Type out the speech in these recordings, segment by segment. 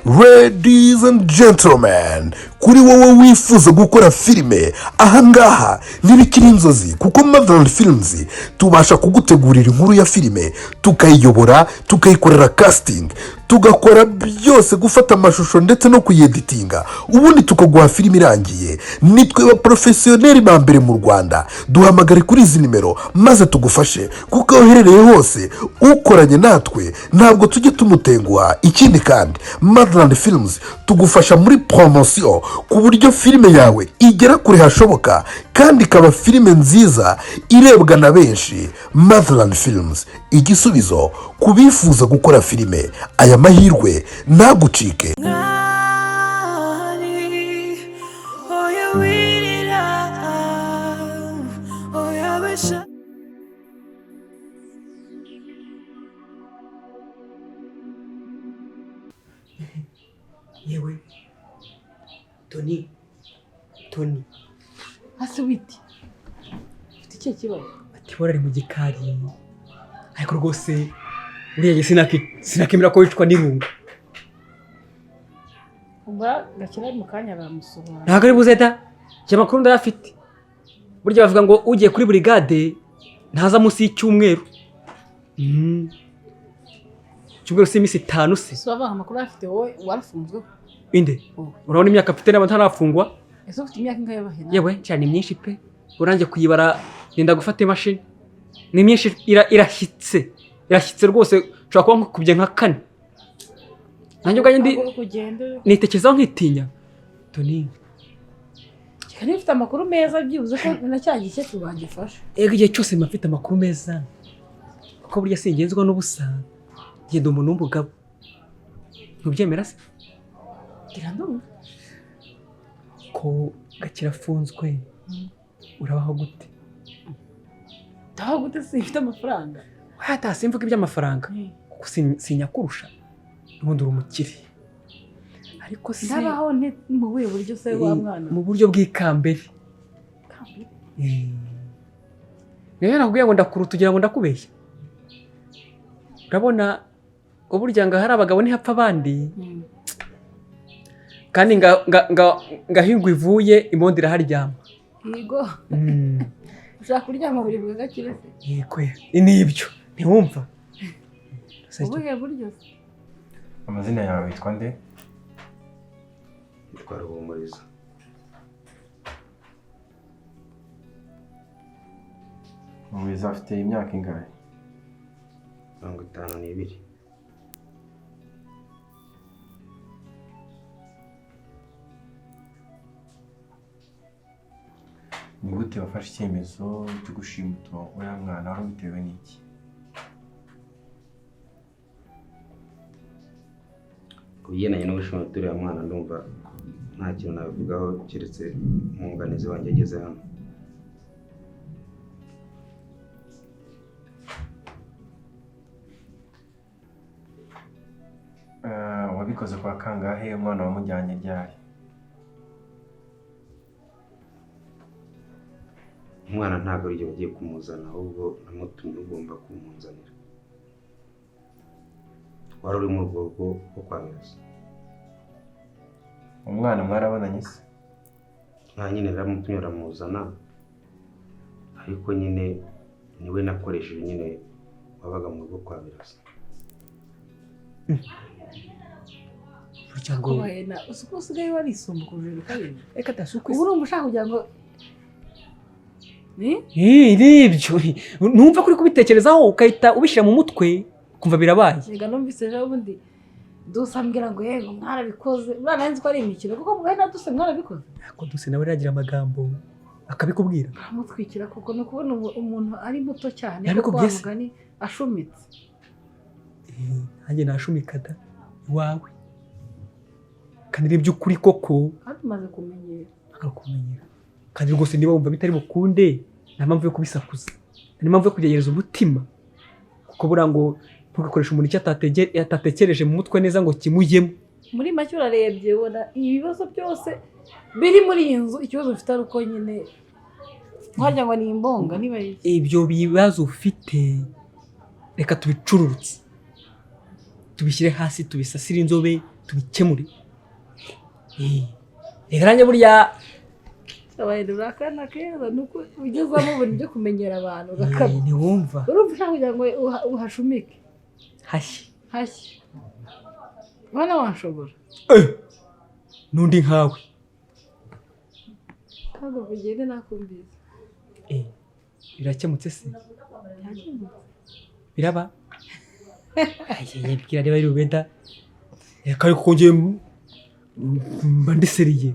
Ladies and gentlemen, kuri wowe wifuza gukora filime, ahangaha ntibikiri inzozi, kuko Motherland Films tubasha kugutegurira inkuru ya filime, tukayiyobora, tukayikorera casting, tugakora byose, gufata amashusho ndetse no kuyeditinga, ubundi tukaguha filime irangiye. Nitwe ba professionnel ba mbere mu Rwanda. Duhamagare kuri izi nimero maze tugufashe, kuko aho uherereye hose ukoranye natwe ntabwo tujya tumutenguha. Ikindi kandi, Motherland Films tugufasha muri promotion, ku buryo filime yawe igera kure hashoboka kandi ikaba filime nziza irebwa na benshi. Motherland Films, igisubizo ku bifuza gukora filime. Aya mahirwe ntagucike. Mwari, oya wirira, oya besha. Yewe Toni, Toni. Hasi witi, ufite ikihe kibazo? Ati ari mu gikari, ariko rwose uriya njye sinakemera ko wicwa n'irungu. Ubwo Gakire ari mu kanya baramusohora. Ntabwo ari buze da, njye amakuru ndayafite. Burya bavuga ngo ugiye kuri burigade ntaza munsi y'icyumweru. Icyumweru si iminsi 5 se? Ese wabaha amakuru afite wowe warafunzwe? Inde? Wowe. Urabona imyaka mfite naba ntarafungwa? Ese ufite imyaka ingahe bahena? Yewe cyane, ni myinshi pe, uranjye kuyibara nenda gufata imashini, ni myinshi, irashyitse, irashyitse rwose, nshobora kuba nkukubye nka kane nanjye ubwanjye ndi Ntabwo ugenda. Nitekerezaho nkitinya, Toni. Reka niba ufite amakuru meza, byibuze ko na cya gikecuru bagifashe. Ego, igihe cyose mba mfite amakuru meza, kuko burya singenzwa n'ubusa, ngenda umuntu w'umugabo, ntubyemera se? Ngira ndumva. Ko Gakire afunzwe, urabaho gute? Ndaho gute se mfite amafaranga? Wata simvuga iby'amafaranga, kuko sinyakurusha, n'ubundi uri umukire, ariko se Ndabaho nte mu buhe buryo se wa mwana? Mu buryo bw'ikambere. Kambere? Niyo nakubwiye ngo ndakuruta ugira ngo ndakubeshya. Urabona uburya ngo hari abagabo ntihapfa abandi, kandi ngaho ingwe ivuye imondo iraharyama. Yego. Ushaka kuryama buri bwa Gakire se? Yego, ni ibyo ntiwumva. Ubuhe buryo se? Amazina yawe witwa nde? Yitwa Ruhumuriza. Ruhumuriza afite imyaka ingahe? 52. Ni gute wafashe icyemezo cyo gushimuta uriya mwana, wari ubitewe n'iki? Ku bigendanye no gushimuta uriya mwana, ndumva nta kintu nabivugaho keretse umwunganizi wanjye ageze hano. Wabikoze kwa kangahe? Umwana wamujyanye ryari? Umwana ntabwo ari wagiye kumuzana, ahubwo namutumye ugomba kumunzanira. Wari uri mu rugo rwo kwa Birasa. Umwana mwarabonanye se? Nta, nyine naramutumye aramuzana, ariko nyine niwe nakoresheje, nyine wabaga mu rugo kwa Birasa. Burya ngo Bahena, uzi ko usigaye warisumbukuruje bikabije? Reka dasuku. Ubu urumva ushaka kugira ngo ni Nibyo, numva kuri kubitekerezaho ukahita ubishyira mu mutwe ukumva birabaye. Reka numvise ejo bundi Dusa ambwira ngo yego mwarabikoze, buriya nari nzi ko ari imikino, kuko mwe na Duse mwarabikoze. Ariko Duse nawe aragira amagambo akabikubwira. Aramutwikira, kuko ni ukubona umuntu ari muto cyane, kuko Yabikubwiye wa se? mugani ashumitse. Nanjye nashumika da iwawe, kandi ni iby'ukuri koko. Kandi umaze kumenyera. Akakumenyera, kandi rwose niba wumva bitari bukunde, nta mpamvu yo kubisakuza, nta mpamvu yo kugerageza umutima, kuko buriya ngo ntugakoreshe umuntu icyo atatekereje mu mutwe neza ngo kimujyemo. Muri make urarebye ubona ibibazo byose biri muri iyi nzu, ikibazo ufite ari uko nyine wagira ngo ni imbonga niba ari iki. Ibyo bibazo ufite reka tubicururutse, Tubishyire hasi, tubisasire inzobe, tubikemure. Reka nanjye burya Abantu urakana keza nuko ugezamo ibintu byo kumenyera abantu ugakabya. Ntiwumva. Urumva ushaka kugira ngo uhashumike. Hashye. Hashye. Bana wanshobora. Nundi nkawe. Ntabwo ugende nakumvise. Birakemutse se? Biraba? Ayeye bwira niba ari rubeda. Reka ariko kongeye mba ndiseriye.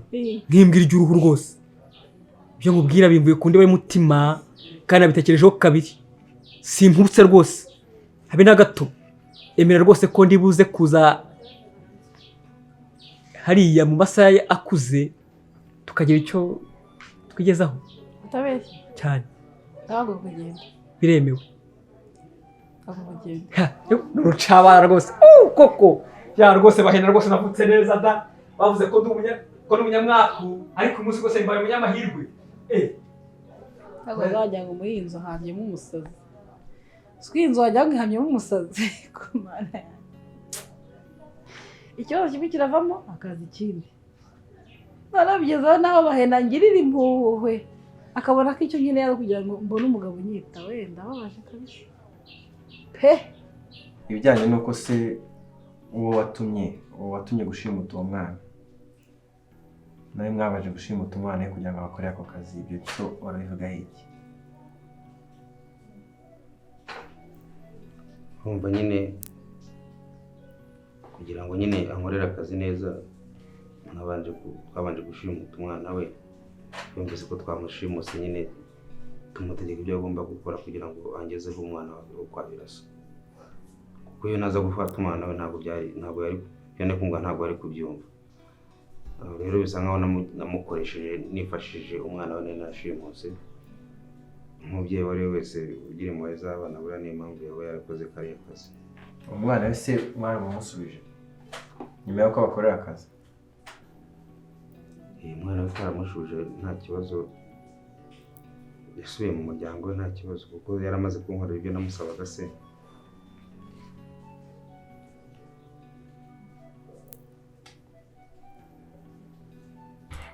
Nkimbwira iby'uruhu rwose. Ibyo nkubwira bimvuye ku ndiba y'umutima kandi nabitekerejeho kabiri. Simpubutse rwose. Habe na gato. Emera rwose ko ndibuze kuza hariya mu masaha akuze tukagira icyo twigezaho. Utabeshya? Cyane. Ntabwo kugenda. Biremewe. Ntabwo kugenda. Rucabana rwose. Koko. Ya rwose bahena rwose navutse neza da. Bavuze ko ndi umunyamwaku ariko umunsi rwose mbaye umunyamahirwe. Ntabwo wagira ngo muri iyi nzu hamyemo umusazi. Siko iyi nzu wagira ngo ihamyemo umusazi. Ku Mana yanjye. Ikibazo kimwe kiravamo akaza ikindi. Narabigezaho naho bahena ngirira impuhwe. Akabona ko icyo nkeneye ari kugira ngo mbone umugabo unyita wenda babaje kabisa. Pe. Ibijyanye nuko se uwo watumye gushimuta uwo mwana nawe mwabaje gushimuta umwana kugira ngo abakore ako kazi, ibyo cyo warabivuga iki? Urumva nyine kugira ngo nyine ankorere akazi neza twabanje gushimuta umwana we, yumvise ko twamushimuse nyine tumutegeka ibyo agomba gukora kugira ngo angezeho umwana we kwa Birasa. Kuko iyo naza gufata umwana we ntabwo yari kubyumva. Rero bisa nkaho namukoresheje nifashishije umwana we nari nashimuse. Umubyeyi uwo ari we wese ugira impuhwe z'abana buriya niyo mpamvu yaba yarakoze kariya kazi. Umwana we se mwaramumusubije nyuma y'uko bakorera akazi? Umwana we twaramushuje nta kibazo, yasubiye mu muryango we nta kibazo kuko yaramaze kunkorera ibyo namusabaga se.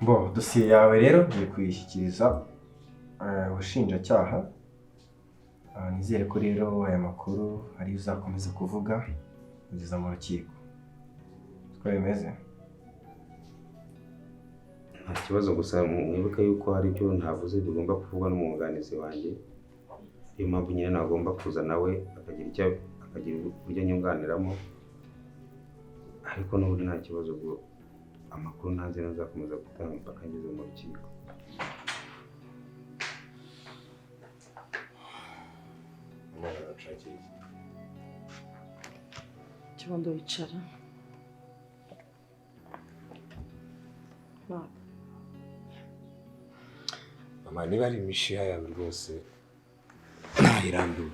Bo dosiye yawe rero ngiye kuyishyikiriza ubushinjacyaha. Nizere ko rero aya makuru ariyo uzakomeza kuvuga kugeza mu rukiko. Siko bimeze? Nta kibazo, gusa mwibuke yuko hari ibyo ntavuze bigomba kuvugwa n'umwunganizi wanjye. Niyo mpamvu nyine nagomba kuza nawe akagira uburyo anyunganiramo, ariko n'ubundi nta kibazo ubwo amakuru ntazi nzakomeza gutanga mpaka ngeze mu rukiko. Kibondo wicara. Mama niba ari imishiha yawe rwose ntayirambiwe,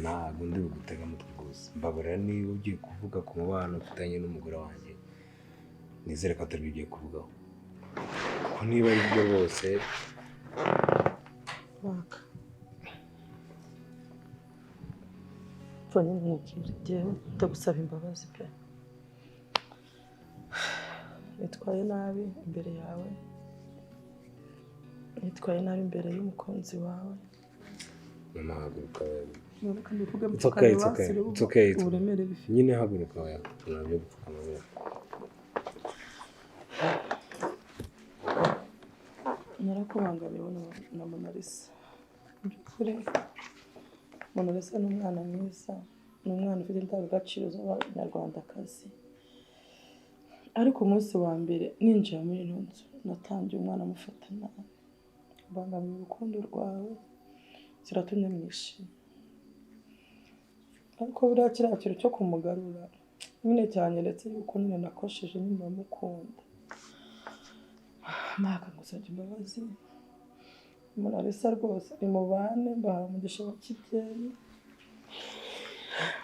ntabwo ndi bugutega amatwi rwose. Mbabarira niba ugiye kuvuga ku mubano ufitanye n'umugore wanjye, nizere ko atari byo ugiye kuvugaho, kuko niba ari byo rwose. Maka pfa nyine nkubwire, njyewe ndagusaba imbabazi pe. Nitwaye nabi imbere yawe, nitwaye nabi imbere y'umukunzi wawe. Mama haguruka wewe. It's okay, it's okay. It's okay. Nyine haguruka wewe. Ntabyo gupfukama wewe. Narakubangamiwe na Monalisa. Mu by'ukuri Monalisa ni umwana mwiza, ni umwana ufite indangagaciro z'abanyarwandakazi. Ariko umunsi wa mbere ninjiye muri ino nzu natangiye umwana amufata nabi. Mbangamiye urukundo rwawe, kiratumye mwishima. Ariko buriya kiriya kintu cyo kumugarura nyine cyanyeretse yuko nyine nakosheje nyine ndamukunda. Maka ngusabye imbabazi. Monalisa rwose ni mubane, mbahaye umugisha wa kibyeyi,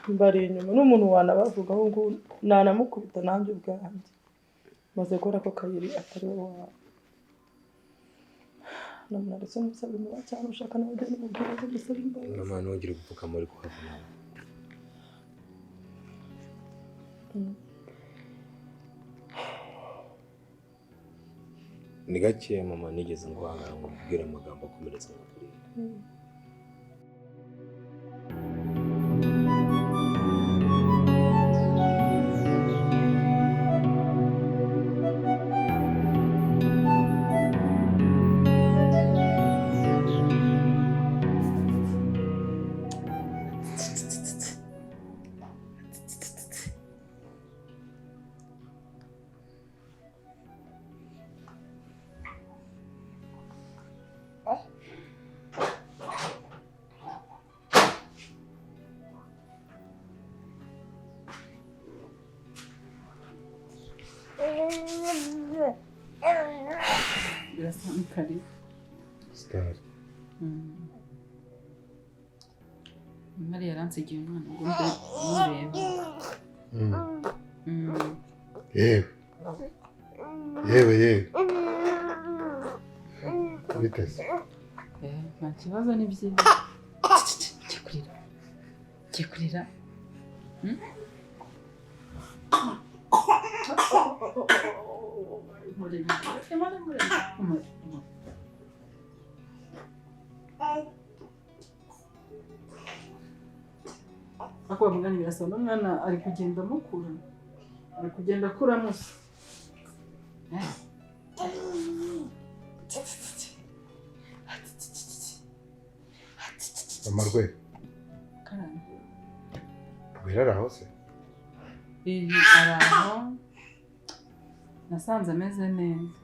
mbari inyuma n'umuntu wanabavugaho ngo nanamukubita nanjye ubwanjye. Maze kubona ko Kayiri atari we wawe. Na Monalisa musaba imbabazi cyane, ushaka nawe ugende umubwire aze gusaba imbabazi. Mama ntugire gupfukama uri kuhava nawe. Ni gakeya mama nigeze nguhangara ngo nkubwire amagambo akomeretsa nka kuriya. Birasa nk'ikari. Sitari. Mariya yaransigiye umwana ngo mbe mureba. Yewe. Yewe yewe. Biteze. Nta kibazo ni byiza. Jya kurira. Jya kurira. Ako bamugana birasa n'umwana ari kugenda amukura. Ari kugenda akura musa. Mama Rwe. Karame. Rwera araho se? Araho. Nasanze ameze neza.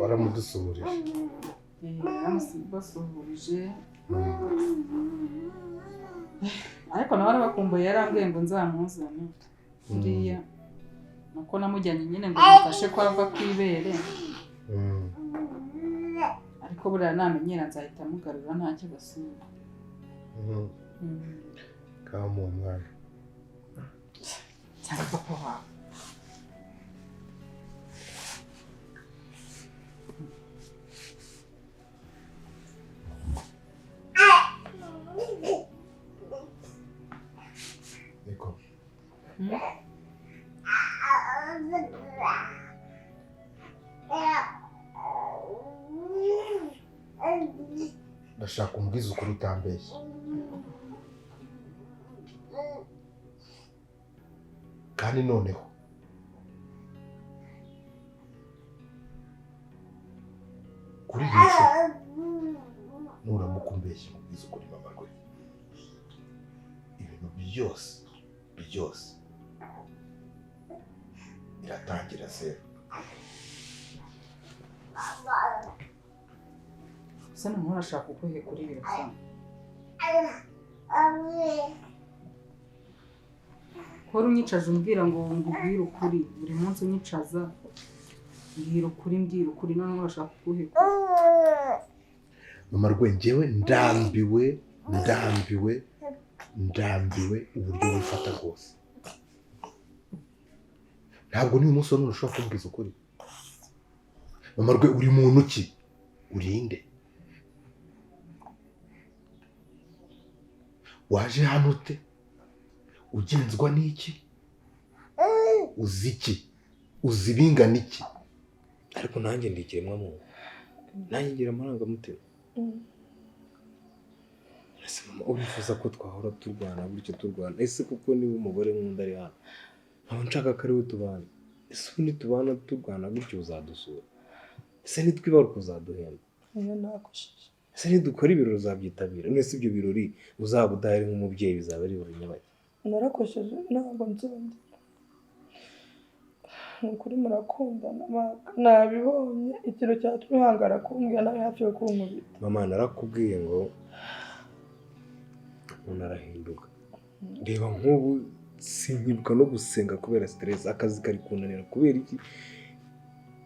Waramudusuhurije. Naramusuhurije. Ariko nawe arabakumbuye yarambwiye ngo nzamuzane. Buriya nuko namujyanye nyine ngo mufashe ko ava ku ibere. Ariko buriya namenyera nzahita mugarura ntacyo basura. Kamu umwana. Cyangwa papa wawe. Niko. Ndashaka umbwize ukuri utambeshye. Kandi noneho kuri iyi nshuro nuramuka umbeshye umbwize ukuri mama Rwe, ibintu byose byose biratangira zeru. Ese noneho urashaka ukuhe kuri Birasa? Uhora unyicaza umbwira ngo nkubwire ukuri, buri munsi unyicaza mbwira ukuri mbwira ukuri, noneho urashaka ukuhe kuri? Mama Rwe, njyewe ndambiwe ndambiwe ndambiwe uburyo wifata rwose. Ntabwo n'uyu munsi wa none ushobora kumbwiza ukuri. Mama Rwe, uri muntu ki? Urinde? Waje hano ute? Ugenzwa n'iki? Uzi iki? Uzi bingana iki? Ariko nanjye ndi ikiremwamuntu. Nanjye ngira amarangamutima. Ese mama urifuza ko twahora turwana gutyo turwana? Ese kuko niba umugore nkunda ari hano, nkaba nshaka ko ari we tubana. Ese ubu nitubana turwana gutyo uzadusura? Ese nitwibaruka uzaduhemba? Ese nidukora ibirori uzabyitabira? None se ibyo birori uzaba udahari nk'umubyeyi bizaba ari ibirori nyabaki? Narakosheje ntabwo nzongera. Ni ukuri murakundana, nabibonye ikintu cyatumye uhangara kumbwira nawe hafi yo kunkubita. Mama narakubwiye ngo umuntu arahinduka. Reba nk'ubu sinkibuka no gusenga kubera stress, akazi kari kunanira kubera iki?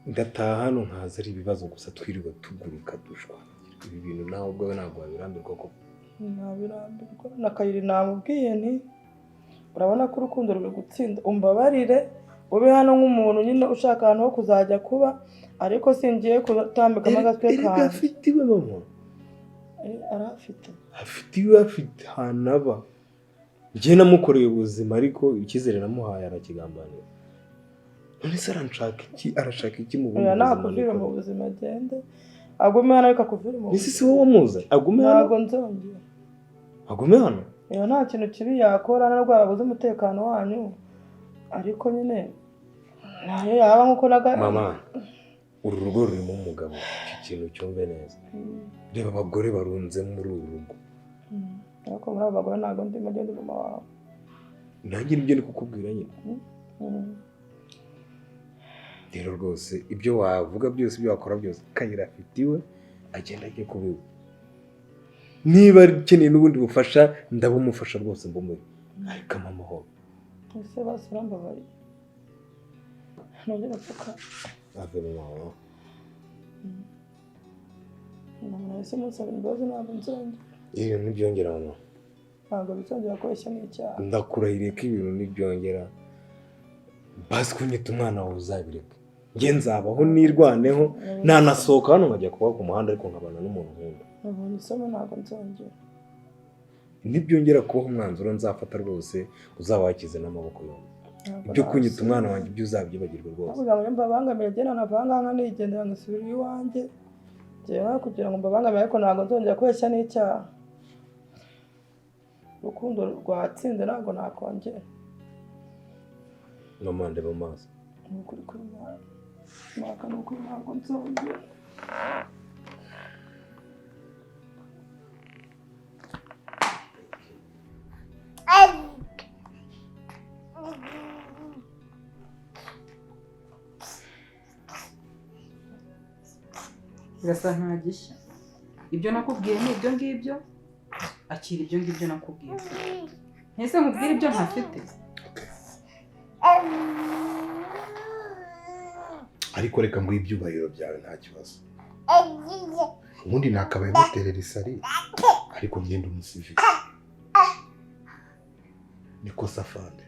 Ndataha hano nkaza ari ibibazo gusa, twirirwa tuguruka dushwana. Ibi bintu nawe ubwawe ntabwo wabirambirwa koko. Nabirambirwa. Na Kayiri namubwiye nti urabona ko urukundo ruri gutsinda, umbabarire ube hano nk'umuntu nyine ushaka ahantu ho kuzajya kuba, ariko singiye gutambikamo agatwe kanjye. Afite iwe mama. Arafite. Afite iwe, afite ahantu aba. Njye namukoreye ubuzima ariko icyizere namuhaye arakigambanira. None se aranshaka iki? Arashaka iki mu bundi Oya, buzima? nakuvira mu buzima agende. Agume hano ariko akuvire mu Ese si wowe wamuza? Agume hano? Ntabwo nzongera. Agume hano? Oya, nta kintu kibi yakora nubwo yabuze umutekano wanyu. Ariko nyine nayo yaba nkuko naga. Mama, uru rugo rurimo umugabo, iki kintu cyumve neza. Reba abagore barunze muri uru rugo. Ariko muri abo bagore ntabwo ndimo, ngende mama wawe. Nanjye nibyo ndi kukubwira nyine. Rero rwose ibyo wavuga byose, ibyo wakora byose, Kayira afite iwe, agenda ajye kubiwe. Niba akeneye n'ubundi bufasha ndabumufasha rwose mbumuhe. Ariko amahoro. Ese basi urambabariye. Nongera pfuka. Ave mu mahoro. Nahise musaba imbabazi ntabwo nzongera. Ibintu ntibyongera mama. Ntabwo bizongera kubeshya n'icyaha. Ndakurahiriye ko ibintu ntibyongera. Basi kunyita umwana wawe uzabireka. Njye nzabaho nirwaneho, nanasohoka hano nkajya kuba ku muhanda ariko nkabana n'umuntu nkunda. Nabonye isomo ntabwo nzongera. Ntibyongera kubaho umwanzuro nzafata rwose uzaba wakize n'amaboko yombi. Ibyo kunyita umwana wanjye ibyo uzabyibagirwa rwose. Kugira ngo mbabangamire njye nanava aha nigendera ngasubira iwanjye. Njyewe kugira ngo mbabangamire ariko ntabwo nzongera kubeshya n'icyaha. Urukundo rwatsinze ntabwo nakongera. Mama ndeba mu maso. Ni ukuri kuri Imana. Mwaka ni ukuri ntabwo nzongera. Birasa nta gishya. Ibyo nakubwiye ni ibyo ngibyo, akira ibyo ngibyo nakubwiye. Ntese nkubwire ibyo ntafite. Ariko reka ngo ibyubahiro byawe nta kibazo. Ubundi nakabaye muterera isari ariko ngenda umusivili. Niko safande.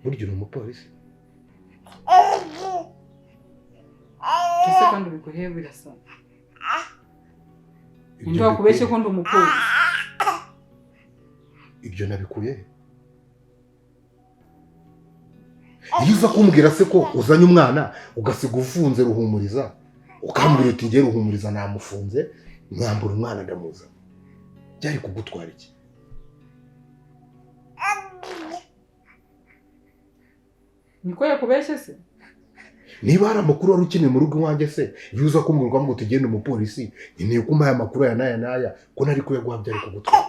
Burya uri umupolisi. Ese kandi ubikuye birasa. Undi wakubeshye ko ndi umupolisi. Ibyo nabikuye. Iyo uza kumbwira se ko uzanye umwana ugasiga ufunze Ruhumuriza, ukambwira uti ngiye Ruhumuriza namufunze, mwambura umwana ndamuza. Byari kugutwara iki? Niko yakubeshye se? Niba hari amakuru wari ukeneye mu rugo iwanjye se, iyo uza kumbwira ngo tugende umupolisi, nkeneye ko umpaye amakuru aya n'aya n'aya, ko nari kuyaguha byari kugutwara.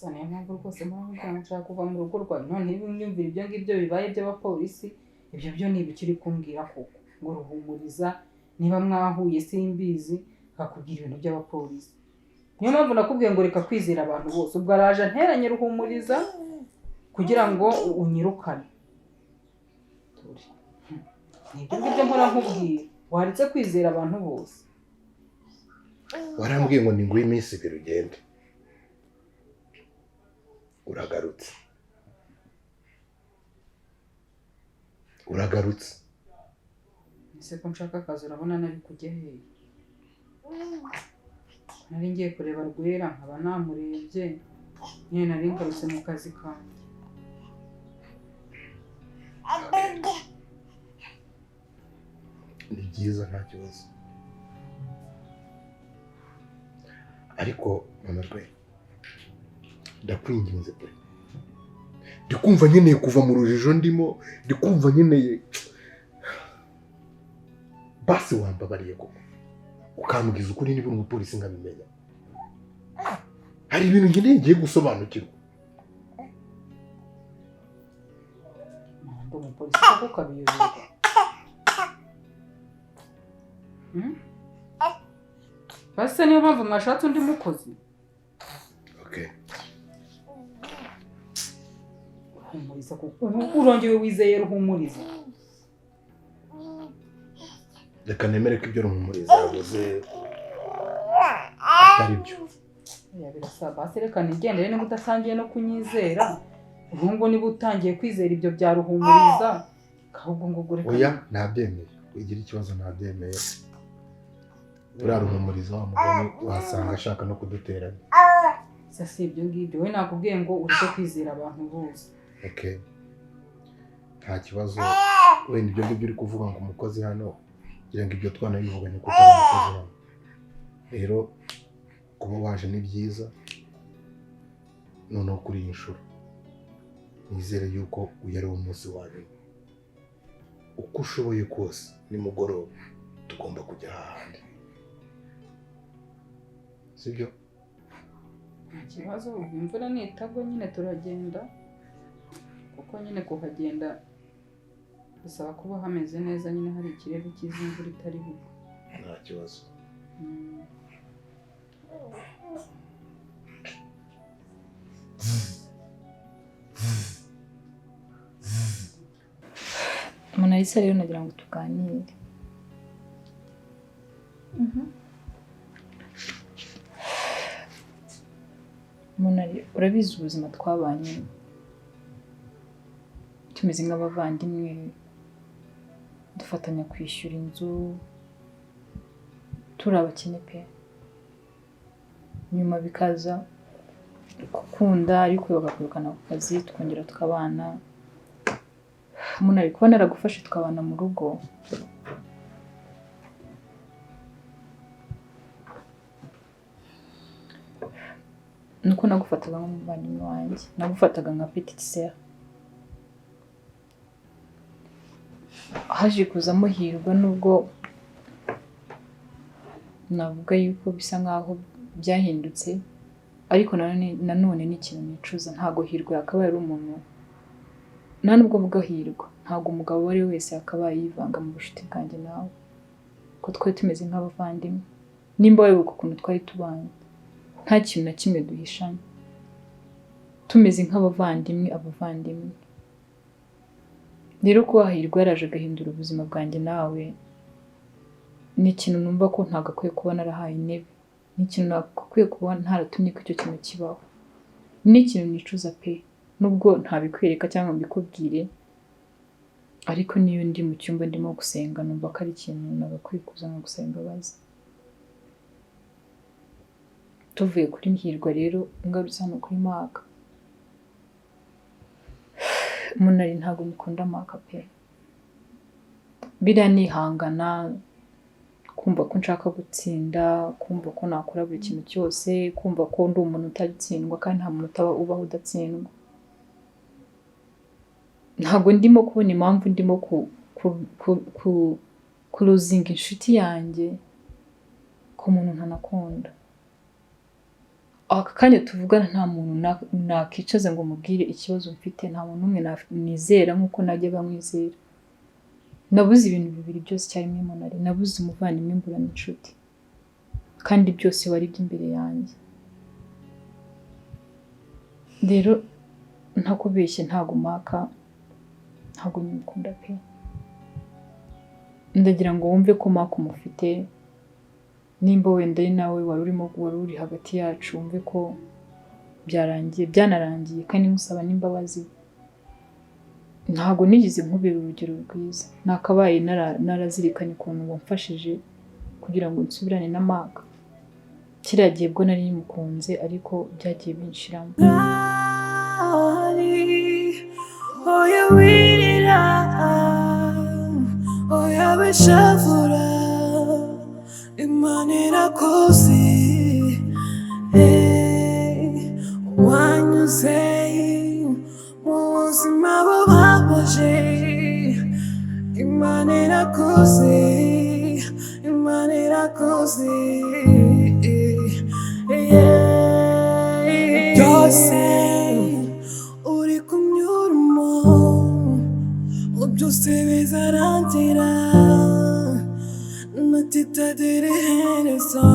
Niyo mpamvu rwose mpamvu nshaka kuva mu rugo rwawe. None imyumvire ibyo ngibyo bibaye by'abapolisi, ibyo byo ni ibikiri kumbwira koko ngo Ruhumuriza niba mwahuye simbizi akakubwira ibintu by'abapolisi. Niyo mpamvu nakubwiye ngo reka kwizera abantu bose. Ubwo araje nteranye Ruhumuriza kugira ngo unyirukane. Nibyo ngibyo mpora nkubwira, waretse kwizera abantu bose. Warambwiye ngo ninguhe iminsi ibiri ugende. Uragarutse. Uragarutse. Ese ko nshaka akazi urabona nari kujya hehe? Nari ngiye kureba Rwera nkaba namurebye, nyine nari ngarutse mu kazi kanjye. Ni byiza nta kibazo. Ariko mama Rwera, ndakwinginze pe. Ndikumva nkeneye kuva mu rujijo ndimo, ndikumva nkeneye. Basi wambabariye koko. Ukambwiza ukuri niba uri umupolisi nkabimenya. Hari ibintu nkeneye ngiye gusobanukirwa. Ndi umupolisi koko ukabiyoberwa. Basi niyo mpamvu mwashatse undi mukozi. Okay. Ruhumuriza kuko ubu urongewe wizeye Ruhumuriza. Reka nemere ko ibyo Ruhumuriza yavuze atari byo. Oya birasaba, basi reka nigendere niba udatangiye no kunyizera. Ubu ngo niba utangiye kwizera ibyo bya Ruhumuriza, ahubwo ngo gore. Oya nabyemeye, ugira ikibazo nabyemeye. Uriya Ruhumuriza wa mugani wasanga ashaka no kuduteranya. Si ibyo ngibyo, we nakubwiye ngo ureke kwizera abantu bose. Okay, nta kibazo. Wenda ibyo ngibyo uri kuvuga ngo umukozi hano, kugira ngo ibyo twanabivuganye kuko ari umukozi hano. Rero kuba waje ni byiza. Noneho kuri iyi nshuro nizere yuko uyu ari wo munsi wa nyuma. Uko ushoboye kose nimugoroba tugomba kujya ahandi, sibyo? Nta kibazo, ubwo imvura nitagwa nyine turagenda, kuko nyine kuhagenda bisaba kuba hameze neza nyine, hari ikirere cyiza, imvura itari bugwe. Nta kibazo. Monalisa rero nagira ngo tuganire. Monali, urabizi ubuzima twabanye tumeze nk'abavandimwe, dufatanya kwishyura inzu, turi abakene pe. Nyuma bikaza gukunda ariko bakakwirukana ku kazi, tukongera tukabana. Monali, kuba naragufashe tukabana mu rugo, nuko nagufataga nk'umuvandimwe wanjye, nagufataga nka petite sœur. Haje kuzamo Hirwa, nubwo navuga yuko bisa nkaho byahindutse, ariko nanone ni ikintu nicuza. Ntago Hirwa yakabaye ari umuntu, nta nubwo mvuga Hirwa, ntago umugabo uwo ari we wese yakabaye yivanga mu bucuti bwanjye nawe, ko twari tumeze nk'abavandimwe. Nimba wibuka ukuntu twari tubanye, nta kintu na kimwe duhishanye, tumeze nk'abavandimwe abavandimwe. Rero kuba Hirwa yaraje agahindura ubuzima bwanjye nawe, ni ikintu numva ko ntagakwiye kuba narahaye intebe, ni ikintu nagakwiye kuba ntaratumye ko icyo kintu kibaho. Ni ikintu nicuza pe, nubwo ntabikwereka cyangwa mbikubwire, ariko niyo ndi mu cyumba ndimo gusenga numva ko ari ikintu nagakwiye kuza gusaba imbabazi. Tuvuye kuri Hirwa rero ngarutse hano kuri Maka. Monali, ntabwo mukunda Maka pe. Biriya nihangana, kumva ko nshaka gutsinda, kumva ko nakora buri kintu cyose, kumva ko ndi umuntu utatsindwa kandi nta muntu utaba ubaho udatsindwa. Ntabwo ndimo kubona impamvu ndimo kuruzinga inshuti yanjye ku muntu ntanakunda. Aka kanya tuvugana nta muntu nakicaza ngo mubwire ikibazo mfite, nta muntu n'umwe nizera nk'uko najyaga mwizera. Nabuze ibintu bibiri byose icyarimwe Monali, nabuze umuvandimwe, mbura n'inshuti, kandi byose wari iby'imbere yanjye. Rero ntakubeshye, ntago Maka, ntago nyimukunda pe. Ndagira ngo wumve ko Maka umufite, nimba wenda ari nawe wari urimo, wari uri hagati yacu, wumve ko byarangiye, byanarangiye, kandi musaba n'imbabazi. Ntago nigeze nkubera urugero rwiza, nakabaye narazirikanye ukuntu wamfashije kugira ngo nsubirane na Maka. Kiriya gihe bwo nari mukunze, ariko byagiye binshiramo. Oya wirira, oya wishavura, Imana irakuzi, wanyuze mu buzima bubabaje. Imana irakuzi, Imana irakuzi, byose uri kunyuramo byose bizarangira, natitagira iherezo.